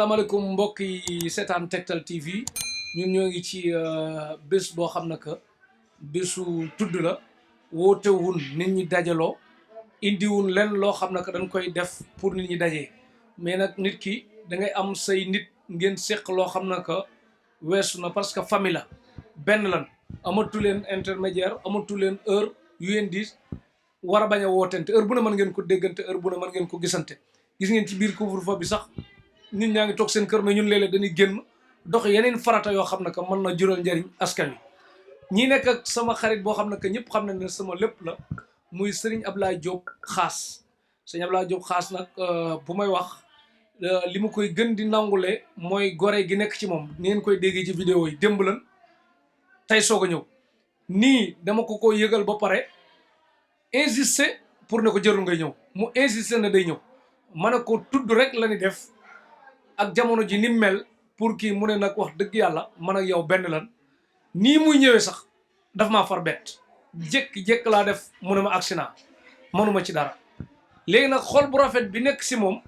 asalaamaaleykum mbokk yi seetaan Tektal TV ñun ñoo ngi ci bés boo xam ne que bésu tudd la wootewun nit ñi dajaloo indiwun len loo xam ne que dañ koy def pour nit ñi dajee mais nag nit ki da ngay am say nit ngeen séq loo xam ne que weesu na parce que famille la benn lan amatu leen intermédiaire amatu leen heure yu ngeen di war a bañ a wootente heure bu ne mën ngeen ko déggante heure bu ne mën ngeen ko gisante gis ngeen ci biir couvre-feu bi sax nit ñaa ngi toog seen kër mais ñun léeg-léeg dañuy génn dox yeneen farata yoo xam ne que mën na jural njëriñ askan wi ñi nekk ak sama xarit boo xam ne que ñëpp xam nañ ne sama lépp la muy Serigne Ablaye Diop Khass Serigne Ablaye Diop Khass nag bu may wax li ma koy gën di nangulee mooy gore gi nekk ci moom ni ngeen koy déggee ci vidéo yi démb lan tey soog a ñëw nii dama ko yëgal ba pare insister pour ne ko jërul ngay ñëw mu insister na day ñëw ma ne ko tudd rek la ni def ak jamono ji ni mel pour kii mu ne nag wax dëgg yàlla man ak yow benn lan nii muy ñëwee sax daf maa far bett jékki-jékki laa def mu ne ma accident mënuma ci dara léegi nag xol bu rafet bi nekk si moom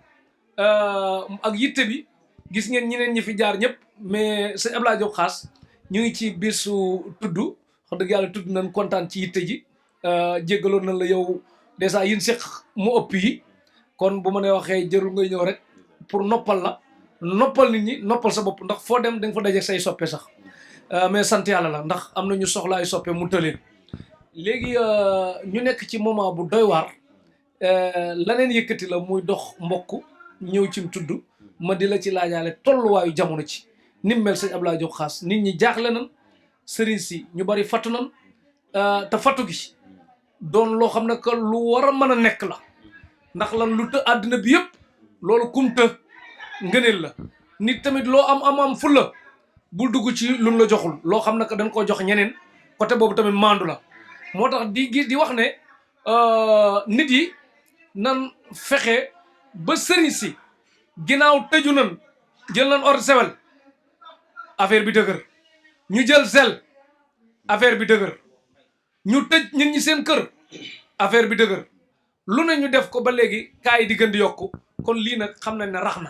ak yitte bi gis ngeen ñeneen ñi fi jaar ñëpp mais sëñ Ablaye Diop Khass ñu ngi ci bisu tudd wax dëgg yàlla tudd nañ kontaan ci yitte ji jéggaloon nañ la yow dèjà yin séq mu ëpp yi kon bu ma nee waxee jërul ngay ñëw rek pour noppal la noppal nit ñi noppal sa bopp ndax foo dem da nga fa daje say soppe sax mais sant yàlla la ndax am na ñu soxla ay soppe mu tëleen léegi ñu nekk ci moment bu doy waar laneen yëkkati la muy dox mbokk ñëw cim tudd ma di la ci laajaale tolluwaayu jamono ci nim mel sëñ Ablaye Diop Khass nit ñi jaaxle nan sëriñ si ñu bari fattu nan te fattu gi doon loo xam ne que lu war a mën a nekk la ndax lan lu të àddina bi yëpp loolu kum të ngëneel la nit tamit loo am fulla bul dugg ci luñ la joxul loo xam ne que dañ koo jox ñeneen côté boobu tamit maandu la moo tax di wax ne nit yi nan fexe ba sëriñ si ginnaaw tëju nan jël nan ordre sewel affaire bi dëgër ñu jël sel affaire bi dëgër ñu tëj nit ñi seen kër affaire bi dëgër lu ne ñu def ko ba léegi kaa yi di gën di yokku kon lii nag xam nañ ne rax na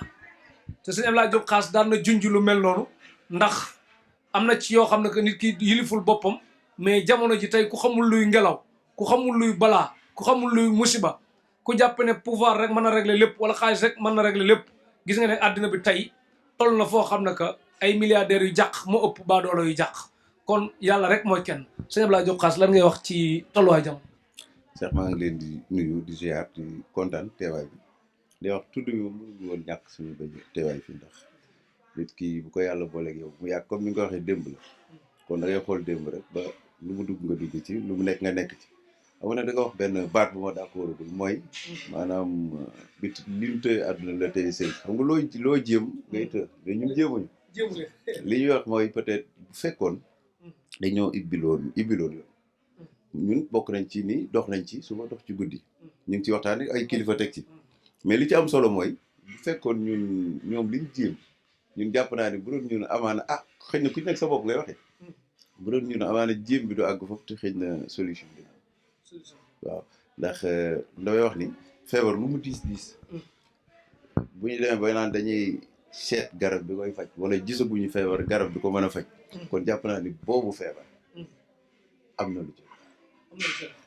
te sëñ Ablaye Diop Khass daan na junj lu mel noonu ndax am na ci yoo xam ne que nit ki yiliful boppam mais jamono ji tey ku xamul luy ngelaw ku xamul luy balaa ku xamul luy musiba ku jàpp ne pouvoir rek mën na régler lépp wala xaalis rek mën na régler lépp gis nga ne àddina bi tey toll na foo xam ne que ay milliardaires yu jàq moo ëpp baadoolo yu jàq kon yàlla rek mooy kenn sëñ Ablaye Diop Khass lan ngay wax ci tolluwaay jamono. Cheikh maa ngi leen di nuyu di ziar di kontaan teewaay bi di wax tudd bi mënuñu woon ñàkk suñu ba teewaay fi ndax nit ki bu ko yàlla booleeg yow mu yàgg comme ni nga ko waxee démb la kon da ngay xool démb rek ba lu mu dugg nga dugg ci lu mu nekk nga nekk ci xam nga ne da nga wax benn baat bu ma d'accordul mooy maanaam bit li ñu tëye àdduna la tëye sëy xam nga loo jéem ngay të mais ñun jéemuñu li ñuy wax mooy peut-être bu fekkoon dañoo ibbiloon la ñun bokk nañ ci ni dox nañ ci suba dox ci guddi ñu ngi ci waxtaan ay kilifa teg ci mais li ci am solo mooy bu fekkoon ñoom liñ jéem ñun jàpp naa ne bu doon ñun amaana xëy na ku nekk sa bopp ngay waxee bu doon ñun amaana jéem bi du àgg foofu te xëy na solution bi waaw ndax damay wax ni feebar lu mu diis bu ñu demee ba naan dañuy seet garab bi koy faj wala gisaguñu feebar garab bi ko mën a faj kon jàpp naa ni boobu feebar am na lu ci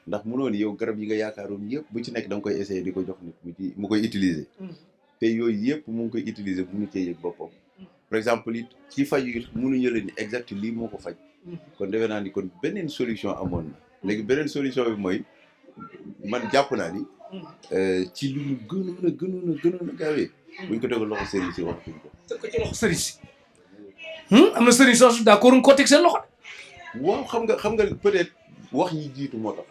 ndax mënoon yow garab yi nga yaakaaroon yëpp bu ci nekk da nga koy essayer di ko jox nit mu koy utiliser te yooyu yëpp mu ngi koy utiliser bu mu cee yëg boppam par exemple it ci faj yi mënuñu leen ni exact lii moo ko faj kon defe naa ni kon beneen solution amoon na léegi beneen solution bi mooy man jàpp naa ni ci lu ñu gënoon a gaawee buñ ko tegal loxo sëriñ si waxatuñ ko teg ko ci loxo sëriñ si am na sëriñ soosu d'accord ko teg seen loxo waaw xam nga peut-être wax yi jiitu moo tax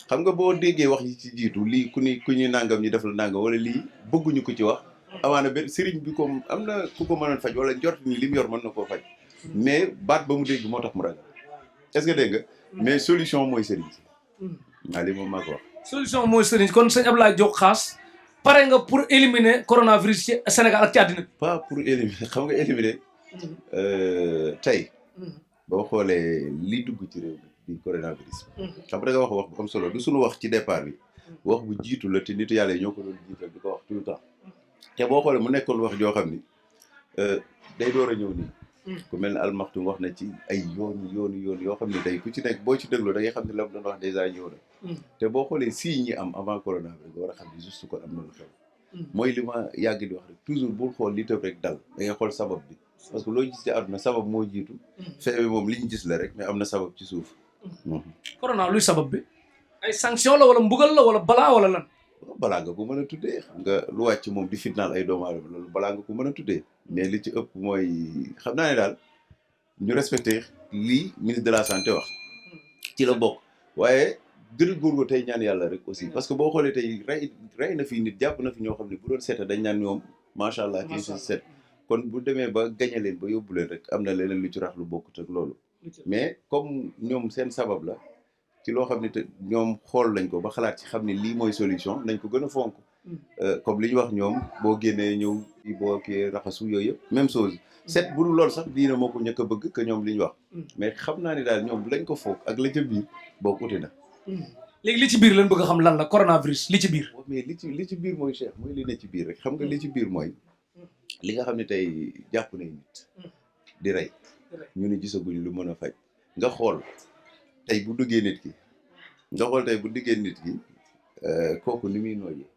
xam nga boo déggee wax yi ci jiitu lii ku ñu nangam ñu def la nangam wala lii bëgguñu ko ci wax amaana benn sëriñ bi ko am na ku ko mënoon faj wala njort ni li mu yor mën na koo faj mais baat ba mu dégg moo tax mu ragal est-ce que dégg nga mais solution mooy sëriñ si waaw lii moom maa ko wax solution mooy sëriñ kon sëñ Ablaye Diop Khass pare nga pour éliminer coronavirus ci Sénégal ak ci àddina pas pour éliminer xam nga éliminer tey boo xoolee li dugg ci réew mi di coronavirus xam nga wax bu am solo du suñu wax ci départ bi wax bu jiitu la te nit yàlla yi ñoo ko doon jiital di ko wax tout le temps te boo xoolee mu nekkoon wax joo xam ni day door a ñëw nii. ku mel ne almaxtum wax na ci ay yoon yoo xam ne tey ku ci nekk boo ci déglu da ngay xam ne la mu doon wax dèjà ñëw na. te boo xoolee signes ñi am avant corona bi nga war a xam ne juste kon am na lu xew. mooy li ma yàgg di wax rek toujours bul xool li tëb rek dal da ngay xool sabab bi parce que loo gis ci àdduna sabab moo jiitu. feebar moom li ñu gis la rek mais am na sabab ci suuf. corona luy sabab bi ay sanction la wala mbugal la wala balaa wala lan. balaa nga ko mën a tuddee xam nga lu wàcc moom di fitnaal ay doomu aadama loolu balaa nga ko mën a tuddee mais li ci ëpp mooy xam naa ne daal ñu respecté lii ministre de la santé wax ci la bokk waaye gën a góorgóorlu tey ñaan yàlla rek aussi parce que boo xoolee tey rey na fi nit jàpp na fi ñoo xam ne bu doon seeta dañ naan ñoom macha allah kii si seet kon bu demee ba gañe leen ba yóbbu leen rek am na leneen lu ci rax lu bokkut ak loolu mais comme ñoom seen sabab la ci loo xam ne te ñoom xool nañ ko ba xalaat ci xam ne lii mooy solution nañ ko gën a fonk comme li ñu wax ñoom boo génnee ñëw i boo kii raxasu yooyu yëpp même chose set bu dul loolu sax diina moo ko njëkk a bëgg que ñoom li ñu wax mais xam naa ni daal ñoom lañ ko foog ak la ca biir boo uti na léegi li ci biir lañ bëgg a xam lan la coronavirus li ci biir mais li ci biir mooy Cheikh mooy li ne ci biir rek xam nga li ci biir mooy li nga xam ne tey jàpp nañ nit di rey ñu ni gisaguñ lu mën a faj nga xool tey bu duggee nit ki kooku ni muy nooyee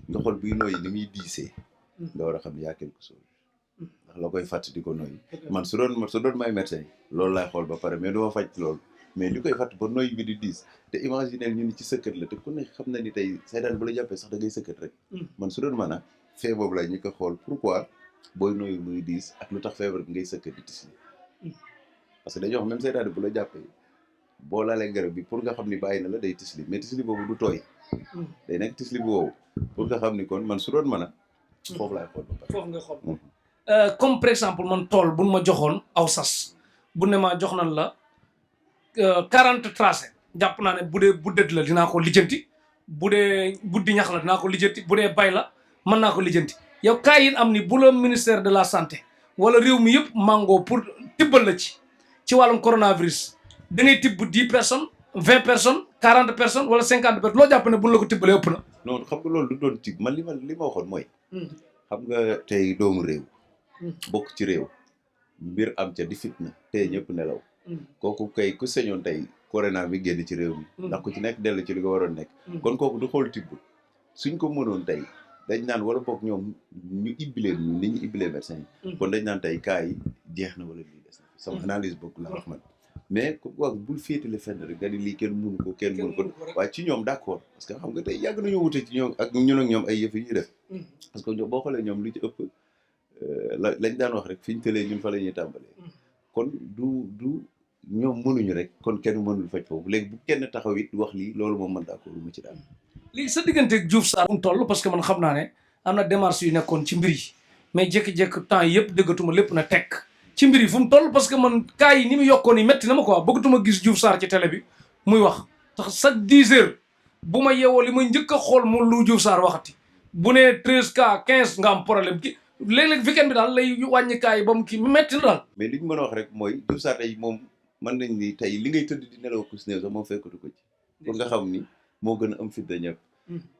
nga xool buy nooyi ni muy diisee nga war a xam ne yaa quelque chose ndax la koy fàtt di ko nooyi man su doon may médecin loolu laay xool ba pare mais du ma faj loolu mais li koy fàtt ba nooyi bi di diis te imaginer ñu ni ci sëkkat la te ku ne xam na ni tey seetaan bu la jàppee sax da ngay sëkkat rek man su doon mën a fee boobu la ñu ko xool pourquoi booy nooyi muy diis ak lu tax feebar bi ngay sëkkat di tisli parce que dañoo xam même seetaan bu la jàppee boo laalee garab bi pour nga xam ni bàyyi na la day tisli mais tisli boobu du tooy day nekk tisli bu wow pour nga xam ni kon man su doon mën a foofu laay xool ba pare foofu nga xool comme par exemple man tool buñ ma joxoon aw sas bu ne ma jox nañ la 40 tracé jàpp naa ne bu dee buddet la dinaa ko lijjanti bu dee buddi ñax la dinaa ko lijjanti bu dee bay la mën naa ko lijjanti yow kaa yi am ni bu la ministère de la santé wala réew mi yëpp mangoo pour tibbal la ci wàllum coronavirus da ngay tibb 10 personnes 20 personnes 40 personnes wala 50 personnes loo jàpp ne buñ la ko tibbalee ëpp na. non xam nga loolu du doon tibb man li ma waxoon mooy. xam nga tey doomu réew. bokk ci réew. mbir am ca di fitna tey ñëpp nelaw. kooku kay ku sañoon tey corona bi génn ci réew mi. ndax ku ci nekk dellu ci li nga waroon nekk. kon kooku du xool tibb suñ ko mënoon tey dañ naan wala boog ñoom ñu ibbileen ñu ni ñu ibbilee médecin yi. kon dañ naan tey cas yi jeex na wala lii des na sama analyse bokk la wax man. mais ku wax bul féetale fenn rek nga ni lii kenn mënu ko waaye ci ñoom d'accord parce que xam nga tey yàgg nañoo wute ci ñoom ak ñun ak ñoom ay yëf yi ñuy def parce que boo xoolee ñoom lu ci ëpp lañ daan wax rek fi ñu tëlee ñun fa la ñuy tàmbalee kon du ñoom mënuñu rek kon kenn mënul faj foofu léegi bu kenn taxaw it wax lii loolu moom man d'accord mu ci daal léegi sa diggante ak Diouf Sarr mu toll parce que man xam naa ne am na démarche yu nekkoon ci mbir yi mais jékki-jékki temps yëpp déggatuma lépp na tekk ci mbir yi fu mu toll parce que man cas yi ni mu yokkoon yi métti na ma quoi bëggatuma gis Diouf Sarr ci télé bi muy wax tax chaque 10 heures bu ma yeewoo li may njëkk a xool mu lu Diouf Sarr waxati bu ne 13 cas 15 nga am problème ki léeg-léeg weekend bi daal lay wàññi cas yi ba mu kii métti na daal. mais li ñu mën a wax rek mooy Diouf Sarr tey moom mën nañ ni tey li ngay tëdd di nelaw ku si néew sax moom fekkatu ko ci pour nga xam ni moo gën a am fit da ñëpp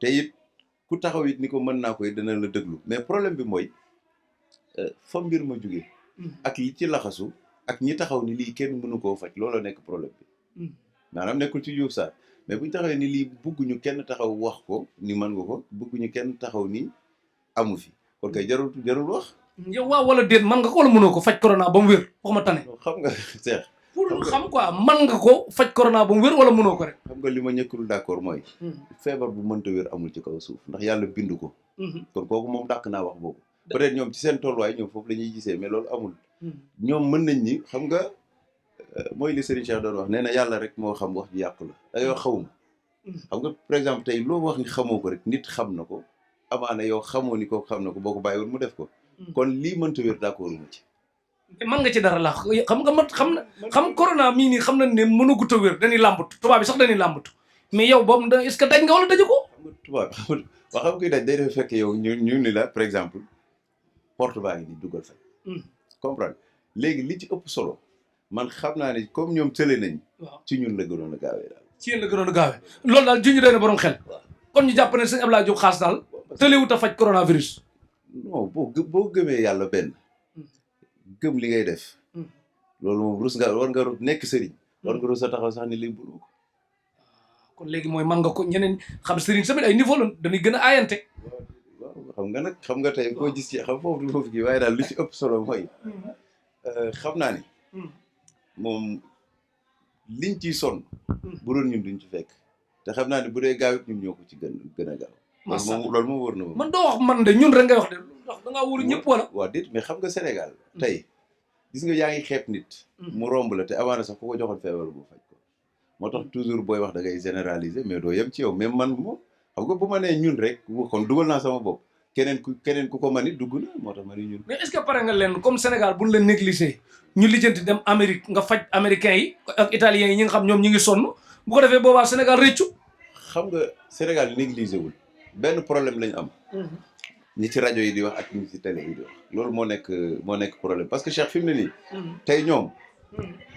te it ku taxaw it ni ko mën naa koy dana la déglu mais problème bi mooy fa mbir ma jugee ak li ci laxasu ak ñi taxaw ni lii kenn mënu koo faj looloo nekk problème bi maanaam nekkul ci Diouf Sarr mais bu ñu taxawee ni lii bëgguñu kenn taxaw wax ko ni mën nga ko bëgguñu kenn taxaw ni amu fi kon kay jarul wax. yow waaw wala déet mën nga ko wala mënoo ko faj corona ba mu wér wax ma tane. xam nga Cheikh. pour xam quoi mën nga ko faj corona ba mu wér wala mënoo ko rek. xam nga li ma ñëkkul d'accord mooy. feebar bu mënta wér amul ci kaw suuf ndax yàlla bindu ko. kon kooku moom dàq naa wax boobu. peut-être ñoom ci seen tolluwaay ñoom foofu la ñuy gisee mais loolu amul. ñoom mën nañ ni xam nga mooy li Serigne Cheikh doon wax nee na yàlla rek moo xam wax ji yàqu la da yoo xawma xam nga par exemple tey loo wax ni xamoo ko rek nit xam na ko amaana yow xamoo ni ko xam na ko boo ko bàyyiwoon mu def ko kon lii mënta wér d'accord ma ci mën nga ci dara la xam nga man xam corona mii nii xam na ne mënagut a wér dañuy làmbatu tubaab bi sax dañuy làmbatu mais yow boobu est-ce que daj nga wala daju ko xam nga tubaab waa xam nga daj day def fekk yow ñu ni la par exemple porte baa ngi di dugal fay comprendre léegi li ci ëpp solo man xam naa ne comme ñoom tële nañ ci ñun la gënoon a gaawee daal ci yéen la gënoon a gaawee loolu daal juñu doon borom xel kon ñu jàpp ne sëñ Abdoulaye Diop Khass daal tëlewut a faj coronavirus non boo gëmee yàlla benn gëm li ngay def loolu moom rus nga war nga nekk sëriñ war nga rus a taxaw sax ni lii bulu ko kon léegi mooy man nga ko ñeneen xam sëriñ tamit ay niveau la dañuy gën a aayante waaw xam nga tey koo gis ci xam foofu du foofu kii waaye daal lu ci ëpp solo mooy xam naa ni moom liñ ciy sonn bu doon ñun duñ ci fekk te xam naa ni bu dee gaaw it ñun ñoo ko ci gën a gaaw loolu moom wóor na ma man doo wax man de ñun rek ngay wax de ndax da ngaa wóolu ñëpp wala waaw déet mais xam nga Sénégal tey gis nga yaa ngi xeeb nit mu romb la te amaana sax ku ko joxoon feebar bu faj ko moo tax toujours booy wax da ngay généraliser mais doo yem ci yow même man moom xam nga bu ma nee ñun rek kon dugal naa sama bopp keneen ku ko mën it dugg na moo tax ma ni ñun mais est-ce que pare nga leen comme Sénégal buñ la négligé ñu lijjanti dem Amérique nga faj américains yi ak italiens yi ñi nga xam ñoom ñi ngi sonn bu ko defee boobaa Sénégal réccu xam nga Sénégal négligé wul benn problème lañu am ñi ci rajo yi di wax ak ñi ci télé yi di wax loolu moo nekk problème parce que Cheikh fi mu ne nii tey ñoom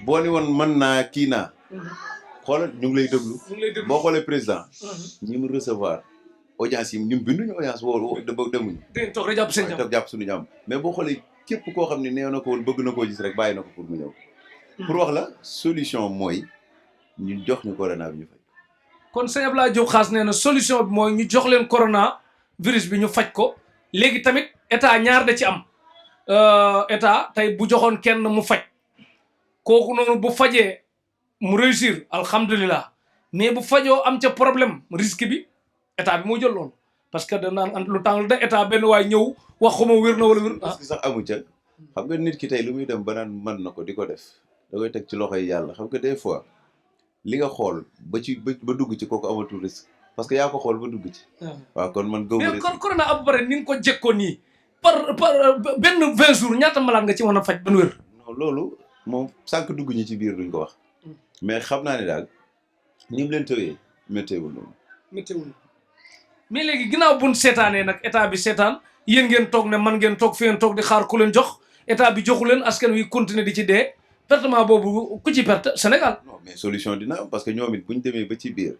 boo ni woon mën naa kii naa xoolal ñu ngi lay déglu boo xoolee président ñi mu recevoir audience yi ñun binduñu audience woo demuñu dañ toog rek jàpp seen jàmm toog jàpp suñu jàmm mais boo xoolee képp koo xam ne nee na ko woon bëgg na koo gis rek bàyyi na ko pour mu ñëw pour wax la solution mooy ñu jox ñu corona bi ñu faj kon sëñ Abdoulaye Diop Khass nee na solution bi mooy ñu jox leen corona virus bi ñu faj ko léegi tamit état ñaar da ci am état tey bu joxoon kenn mu faj kooku noonu bu fajee mu réussir alhamdulilah mais bu fajoo am ca problème risque bi état bi moo jël loolu parce que danaan lu tàng da état benn waay ñëw wax ko ma wér na wala wér parce que sax amu ca xam nga nit ki tey lu muy dem ba naan mën na ko di ko def da koy teg ci loxoy yàlla xam nga des fois li nga xool ba dugg ci kooku amatul risque parce que yaa ko xool ba dugg ci waaw kon man gëw mais kon corona à peu près ni nga ko jekkoon nii par benn 20 jours ñaata malade nga ci mën a faj ban wér non loolu moom sànq dugg ñi ci biir duñ ko wax mais xam naa ne daal ni mu leen tëwee météwul noonu météwul mais léegi ginnaaw buñ seetaanee nag état bi seetaan yéen ngeen toog ne man ngeen toog fi ngeen toog di xaar ku leen jox état bi joxu leen askan wi continuer di ci dee pertement boobu ku ci perte Sénégal non mais solution dina am parce que ñoom it buñ demee ba ci biir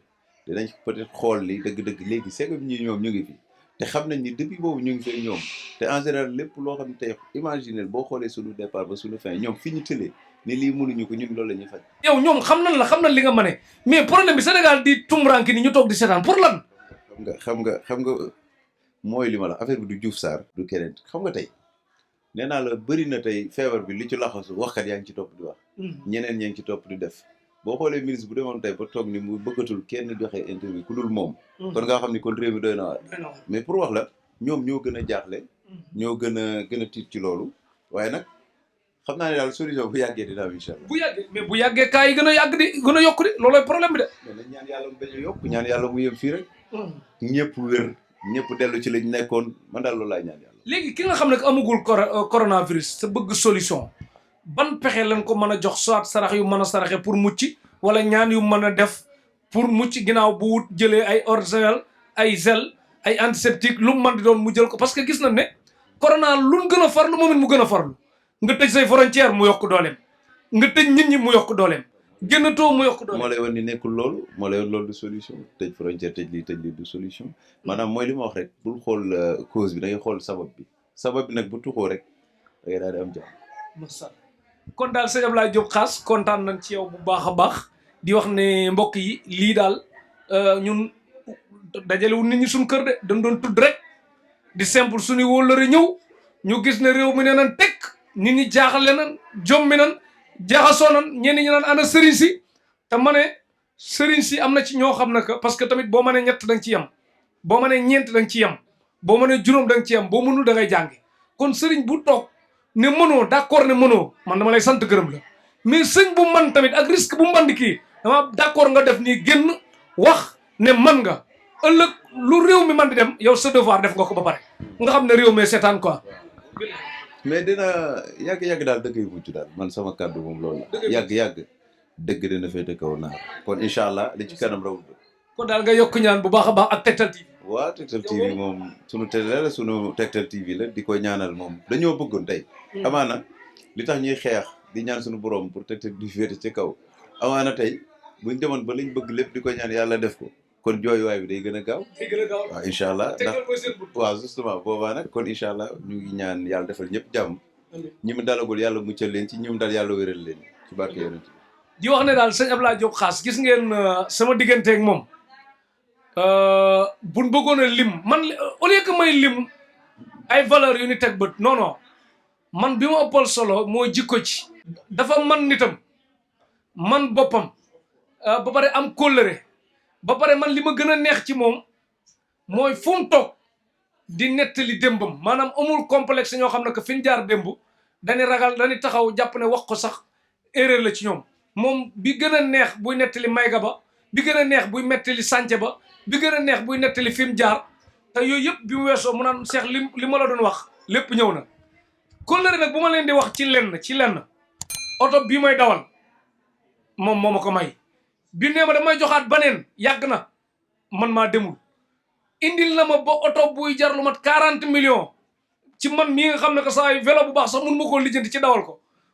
dinañ peut-être xool li dëgg-dëgg léegi segam ñi ñoom ñu ngi fi te xam nañ ni depuis boobu ñu ngi fay ñoom te en général lépp loo xam ne tey imaginer boo xoolee suñu départ ba suñu fin ñoom fi ñu tëlee ni lii mënuñu ko ñun loolu la ñuy faj yow ñoom xam nañ li nga mëne mais problème bi Sénégal di tumranki ni ñu toog di seetaan pour lan xam nga mooy li ma la affaire bi du Diouf Sarr du keneen xam nga tey nee naa la bëri na tey feebar bi li ci laxasu waxkat yaa ngi ci topp di wax ñeneen ñaa ngi ci topp di def boo xoolee ministre bu demoon tey ba toog ni mu bëggatul kenn joxe interview ku dul moom kon nga xam ni kon réew mi doy na waar mais pour wax la ñoom ñoo gën a jaaxle ñoo gën a tiit ci loolu waaye nag xam naa ne daal solution bu yàggee dina am incha allah bu yàggee mais bu yàggee cas yi gën a yàgg di gën a yokk di loolooy problème bi de mais nañ ñaan yàlla mu bañ a yokk ñaan yàlla mu yem fii rek ñëpp wér ñëpp dellu ci lañ nekkoon man daal loolu laay ñaan yàlla léegi ki nga xam ne amagul coronavirus sa bëgg solution ban pexe lañ ko mën a jox soit sarax yu mën a saraxe pour mucc wala ñaan yu mën a def pour mucc ginnaaw bu wut jëlee ay eau de javel ay gel ay antiseptique lu mu mën di doon mu jël ko parce que gis nañ ne corona luñ gën a farlu moom it mu gën a farlu nga tëj say frontière mu yokk dooleem nga tëj nit ñi mu yokk dooleem génn too mu yokk dooleem moo lay wan ni nekkul loolu moo lay wan loolu du solution tëj frontière tëj lii du solution maanaam mooy li ma wax rek bul xool cause bi da ngay xool sabab bi nag bu tuxoo rek da ngay daal di am jàmm kon daal sëñ Abdoulaye Diop Khass kontaan nañ ci yow bu baax a baax di wax ne mbokk yi lii daal ñun dajalewul nit ñi suñ kër de dañ doon tudd rek di simple suñu wóllëre ñëw ñu gis ne réew mi ne nan tekk nit ñi jaaxale nan jommi nan jaxasoo nan ñenn ñi naan ana sëriñ si te ma ne sëriñ si am na ci ñoo xam ne que parce que tamit boo mënee ñett da nga ci yem boo mënee ñeent da nga ci yem boo mënee juróom da nga ci yem boo mënul da ngay jàngi kon sëriñ bu toog ne mënoo d'accord ne mënoo man dama lay sant gërëm la mais sëñ bu man tamit ak risque bu man di kii dama d'accord nga def nii génn wax ne man nga ëllëg lu réew mi man di dem yow sa devoir def nga ko ba pare nga xam ne réew mi seetaan quoi mais dina yàgg-yàgg daal dëgg yu mucc daal man sama kàddu moom loolu la yàgg-yàgg dëgg dina féete kaw naar kon incha allah li ci kanam rawul kon daal nga yokk ñaan bu baax a baax ak Tektal TV waaw Tektal TV moom sunu télé la sunu Tektal TV la di ko ñaanal moom dañoo bëggoon tey amaana li tax ñuy xeex di ñaan sunu borom pour Tektal di féete ci kaw amaana tey buñ demoon ba liñ bëgg lépp di ko ñaan yàlla def ko kon jooyuwaay bi day gën a gaaw waaw incha allah ndax waaw justement boobaa nag kon incha allah ñu ngi ñaan yàlla defal ñëpp jàmm ñi mu dalagul yàlla muccal leen ci ñi mu dal yàlla wéral leen ci barke yonent bi. di wax ne daal sëñ Abdoulaye Diop Khass gis ngeen sama digganteeg moom buñ bëggoon a lim man au lieu que may lim ay valeurs yu ni teg bët non non man bi ma ëppal solo moo jikko ci. dafa man nitam man boppam ba pare am kóllëre ba pare man li ma gën a neex ci moom mooy fu mu toog di nettali démbam maanaam amul complexe ñoo xam ne que fi ñu jaar démb dañuy ragal dañuy taxaw jàpp ne wax ko sax erreur la ci ñoom moom bi gën a neex buy nettali mayga ba bi gën a neex buy nettali sànce ba bi gën a neex buy nettali fi mu jaar te yooyu yëpp bi mu weesoo mu naan Cheikh li ma la doon wax lépp ñëw na. kóllëre nag bu ma leen di wax ci lenn oto bii may dawal moom moo ma ko may bi nee ma damay joxaat baneen yàgg na man maa demul indil na ma ba oto buy jar lu mat 40 millions ci man mii nga xam ne que saa yu vélo bu baax sax mun ma koo lijjanti ci dawal ko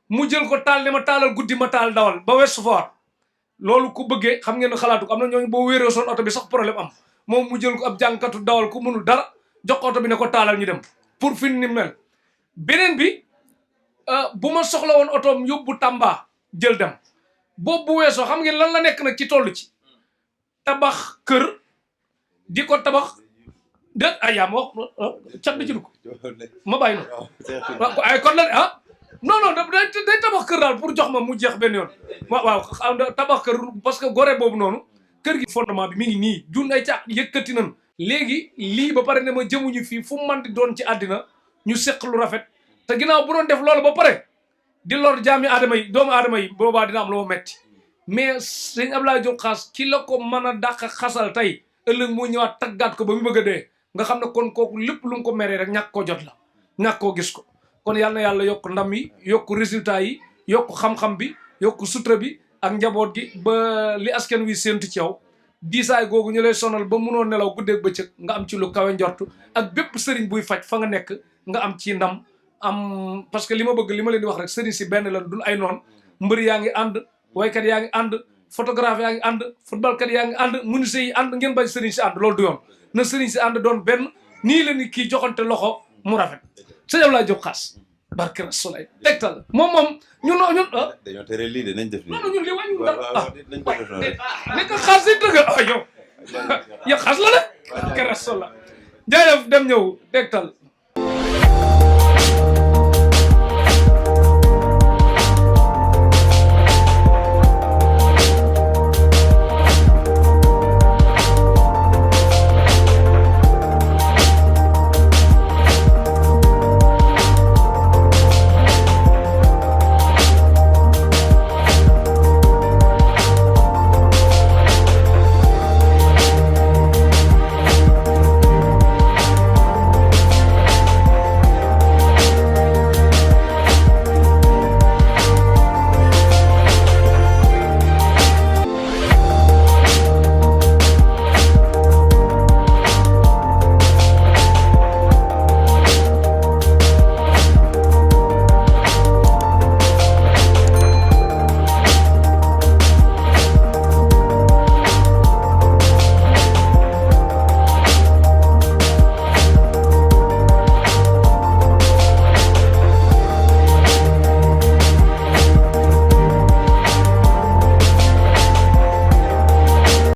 mu jël ko taal ne ma taalal guddi ma taal dawal ba Ouest Foire loolu ku bëggee xam ngeen ne xalaatu ko am na ñooñu boo wéeroo soon oto bi sax problème am moom mu jël ko ab jànkatu dawal ku mënul dara jox ko oto bi ne ko taalal ñu dem pour fin ni mel beneen bi bu ma soxla woon otoom yóbbu Tamba jël dem boobu bu weesoo xam ngeen lan la nekk nag ci toll ci tabax kër di ko tabax de ay yaa ma wax cat bi ci dugg ma bàyyi noonu ay kon la non day tabax kër daal pour jox ma mu jeex benn yoon waaw tabax kër parce que gore boobu noonu kër gi fondement bi mi ngi nii jun ay caax yëkkati nan léegi lii ba pare ne ma jëmuñu fii fu man di doon ci àddina ñu seq lu rafet te ginnaaw bu doon def loolu ba pare di lor jaami aadama yi doomu aadama yi boobaa dina am lu ma metti mais sëñ Abdoulaye Diop Khass ki la ko mën a dàq xasal tey ëllëg moo ñëwaat taggaat ko ba mu bëgg a dee nga xam ne kon kooku lépp lu mu ko meree rek ñàkk koo jot la ñàkk koo gis ko kon yal na yàlla yokk ndam yi yokk résultat yi yokk xam-xam bi yokk sutura bi ak njaboot gi ba li askan wi séentu ci yow diisaay googu ñu lay sonal ba munoo nelaw guddeeg bëccëg nga am ci lu kawe njortu ak bépp sëriñ buy faj fa nga nekk nga am ci ndam am parce que li ma bëgg li ma leen di wax rek sëriñ si benn la dul ay noon mbër yaa ngi ànd waykat yaa ngi ànd photographe yaa ngi ànd footballkat yaa ngi ànd menuisier yi ànd ngeen bañ sëriñ si ànd loolu du yoon na sëriñ si ànd doon benn nii la ni kii joxante loxo mu rafet sëñ Abdoulaye Diop Khass barke Rasulay tegtal moom ñun dañoo tere lii de nañ def lii non ñun li wàññi dara nañ ko def nekk Khass yi dëgg yow Khass la de barke Rasulay jaajëf dem ñëw tegtal